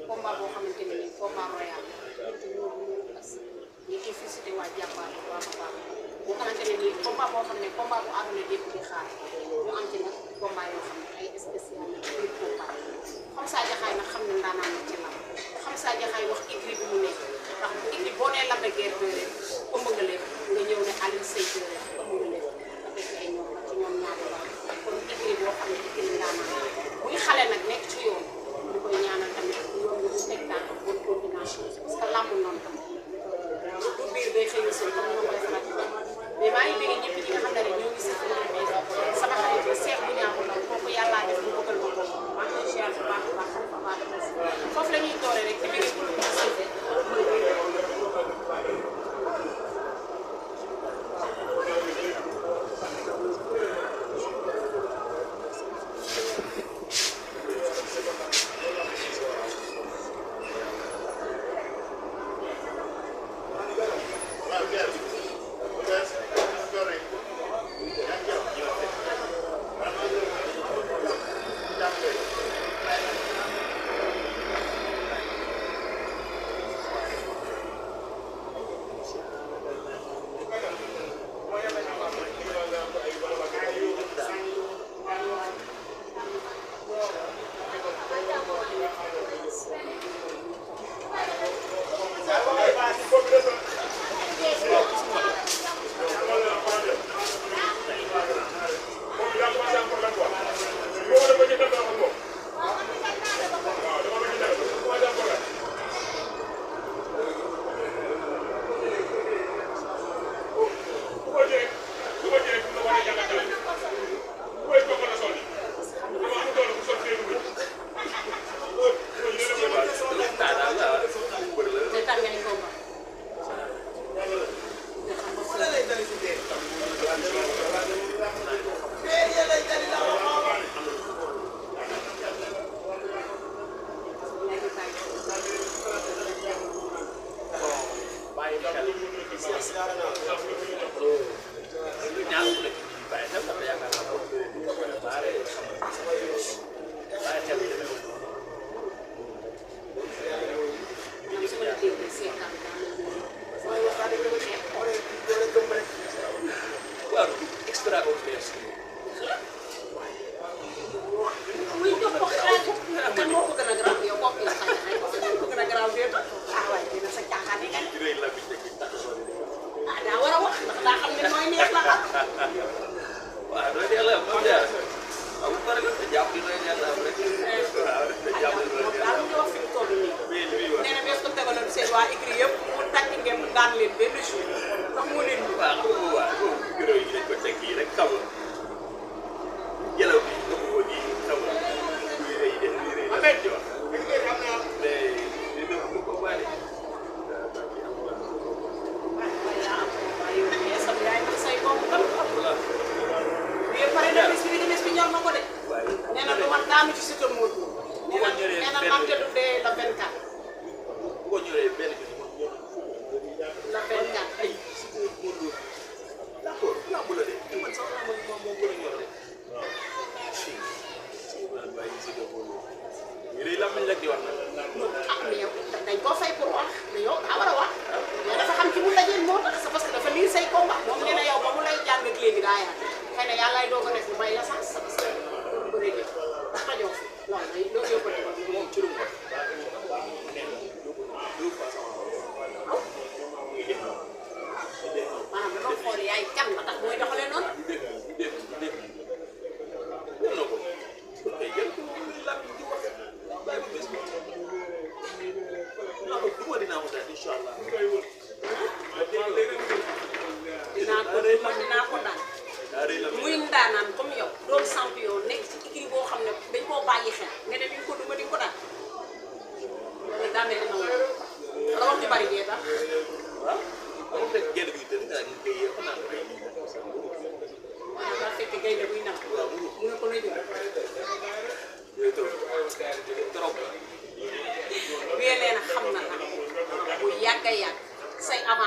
combat boo xamante ne nii combat royal ñu ngi félicité waa jàmbaar bu baax a baax boo xamante ne nii combat boo xam ne combat bu àdduna yëpp di xaar ñu am ci nag combat yoo xam ne ay spécial biir combat xam saa jaxaay nag xam ne ndaanaan la ci lam xam saa jaxaay wax écrit bi mu nekk ndax écrit boo nee Lac de Guiers 2 rek ëmb nga lépp nga ñëw ne Alioune Seye 2 rek ëmb nga lépp nga def ay ñoom ci ñoom ñaari wax kon écrit boo xam ne écrit ndaanaan muy xale nag nekk ci yoon ñu koy ñaanal tamit yoon bi mu teg tànk bonne coordination parce que làmb noonu tam du biir day xëy na seen comme ñoo koy faral di def mais maa ngi bëgg ñëpp ñi nga xam ne rek ñoo ngi si sama xarit bi Cheikh bu ñaaxul ndaw kooku yàllaa def mu bëggal ma ko maa ngi koy ziar bu baax a baax foofu la ñuy doore rek di bëgg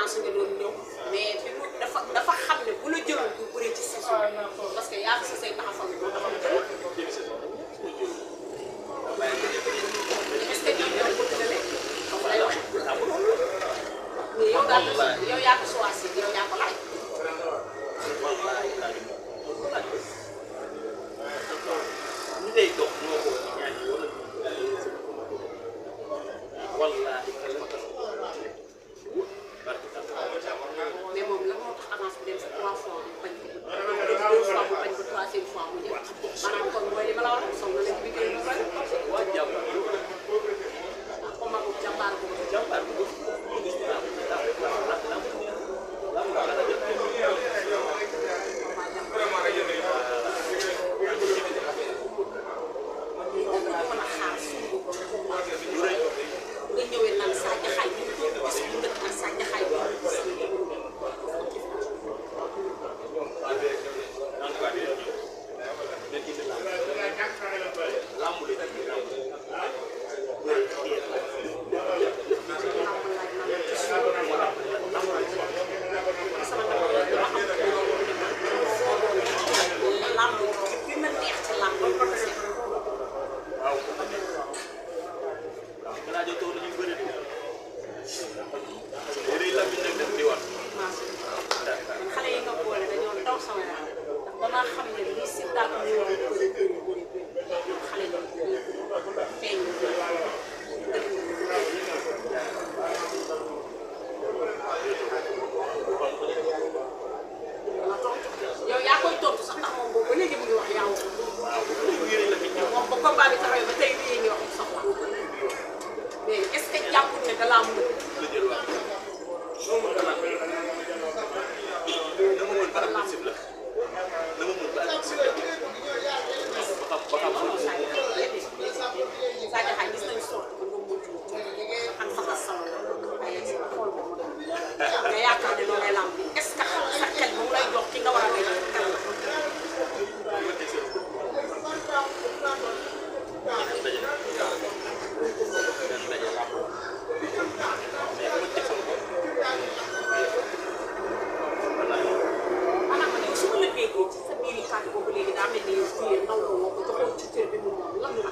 avance nga doon ñëw mais bi mu dafa xam ne bu la jëloon du bëri ci saison parce que yaa ngi si say taxafal moo tax mu jël est-ce que ñoom ñoo bëgg na leen donc lay wax mais yow daal yow yaa ko choisir yow yaa ko laaj ñu lay dox ñoo ko ñaan wallahi mais moom lan moo tax avance bi dem si 3 fois mu bañ ko 2 fois mu bañ ko 3e fois mu ñëw maanaam kon mooy li ma la wax soxna la ci liggéey bu bari waa jàmbaar comme ak jàmbaar bu jàmbaar bu nga ñëwee naan saa jaxaay bi ñu ko gis bu dëkk ak saa jaxaay bi xale yi nga boole dañoo daw sama yaram ndax damaa xam ne li si daal ñu xale yi feeñ yow yaa koy tontu sax ndax moom boobu ba léegi mu ngi wax yaa moom ba combat bi taxawee ba tey lii ngi wax soxla mais est-ce que jàppul ne da laa mën nga yaakaar ne loolu lay lamb est-ce que sa xel bu mu lay jox ki nga war a def kan la maanaam man yow su ma la déggee ci sa biir kàddu boobu léegi daa mel ni yow fii ndaw la woo ko joxoon ci cër bi mu moom lan la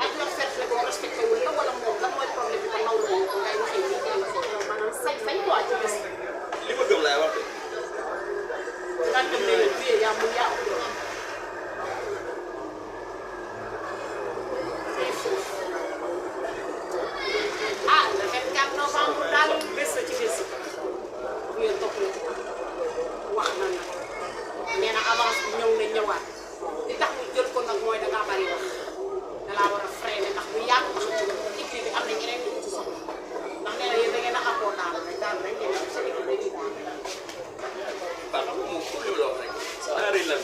ak la fekk la boo respecté wul la wala moom lan mooy problème bi ba ndaw la woo ko ngay waxee nii ngay waxee maanaam sañ quoi ci bés li ma gëm laay wax de nga gëm ne fii yaa mun yaa ëpp doole ah le 24 novembre daal bés la ci bés bu ngeen topp la ci wax na nag nee na avance bi ñëw na ñëwaat li tax mu jël ko nag mooy da ngaa bari wax da laa war a freiné ndax bu yàgg wax ci équipe bi am na ñeneen ñu ci soxla ndax nee na yéen da ngeen a appoo daal rek ngeen def sa équipe dañuy daal baax na moom comme li ma la wax rek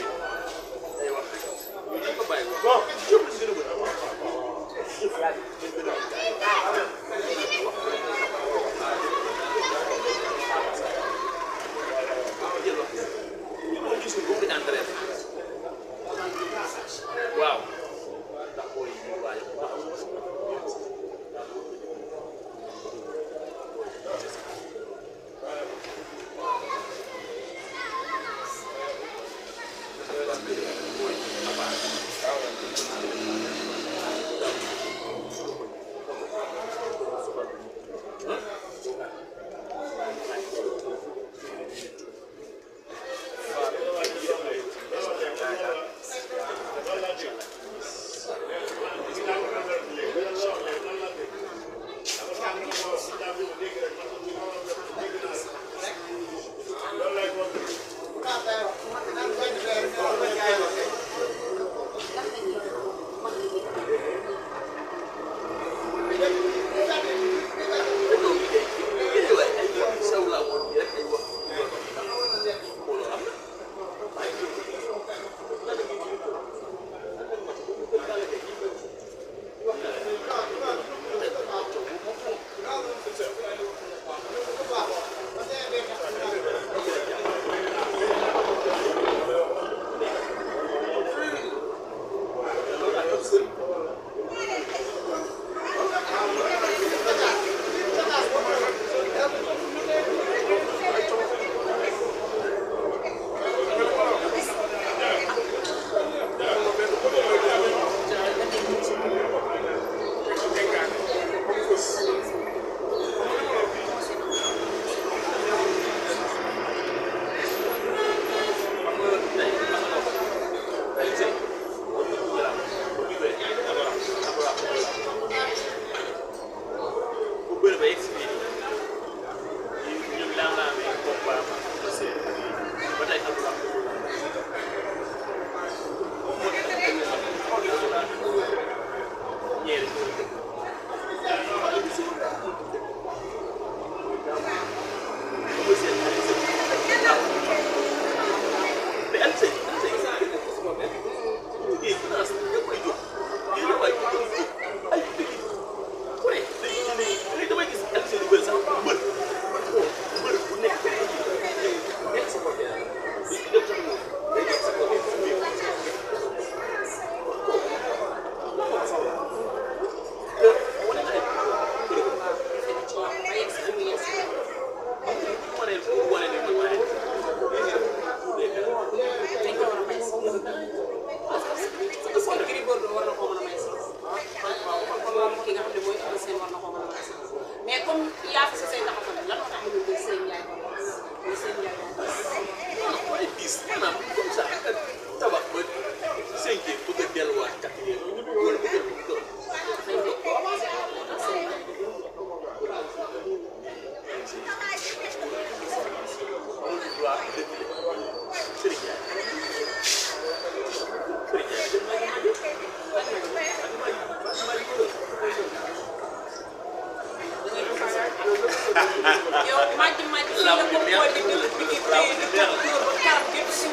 yow màcc fii la ko booy bi jël bi ngi téye di ko dóor ba karam gépp si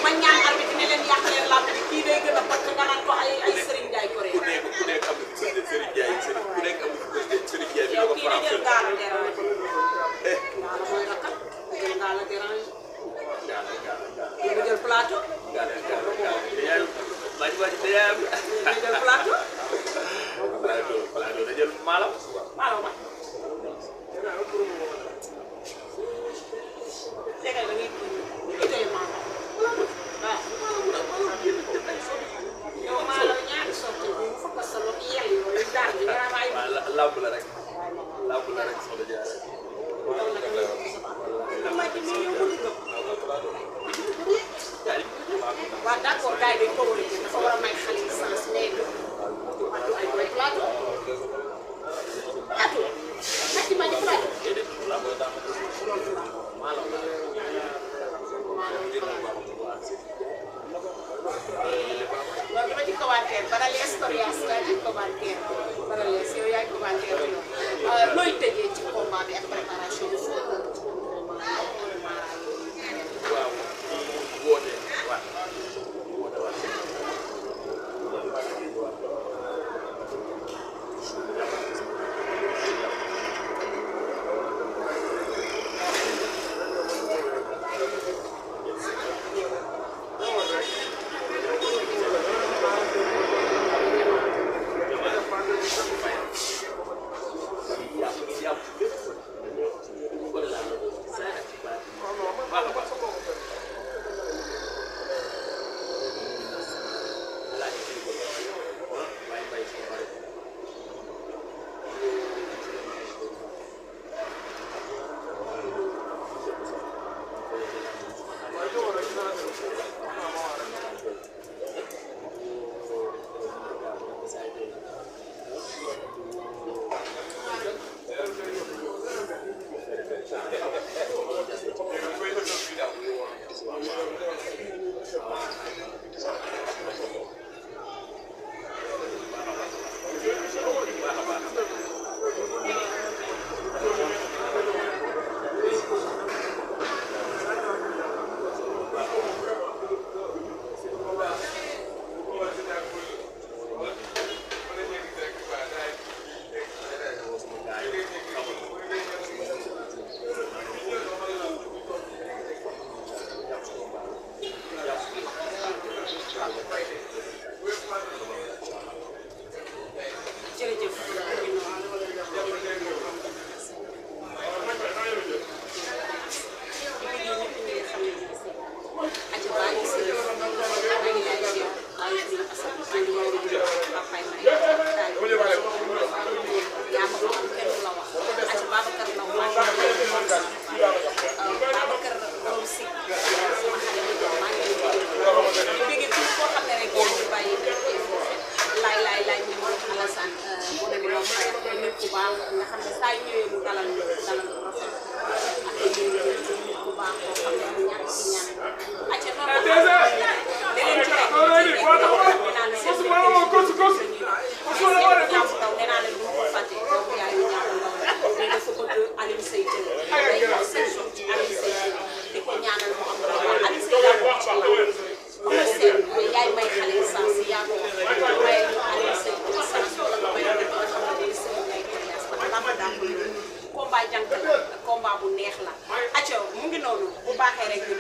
ma ñaan arbitre ne leen yàq leen làmb bi kii day gën a parce que nga naan ko ay Serigne Ndiaye ko rek. ku nekk am Serigne Ndiaye ku nekk am Serigne Ndiaye bi yow ko kii da jël gaal a dérange. gaal mooy rakkal jël gaal a dérange. yow nga jël plateau. nga jël plateau. plateau da jël maalam. maalam ba. dégg nga da ngay itali maalam. waaw. yow maalam ñaari sorti bu mu fokk sa loxo yel yooyu daal bi nga am ay. lamb la rek soxna Diarra. waaw d'accord gars yi dañ ko war a jël dafa war a may xale yi sens mais du ay doy plateau. plateau nag ci ma di plateau. loolu dama ci commentaire Barale Storias yaa ci commentaire Barale yow yaa ci commentaire yow looy tëjee ci combat bi ak préparation bi foo ko waaw woote waat combat bu neex la acca mu ngi noonu bu baaxee rek ñu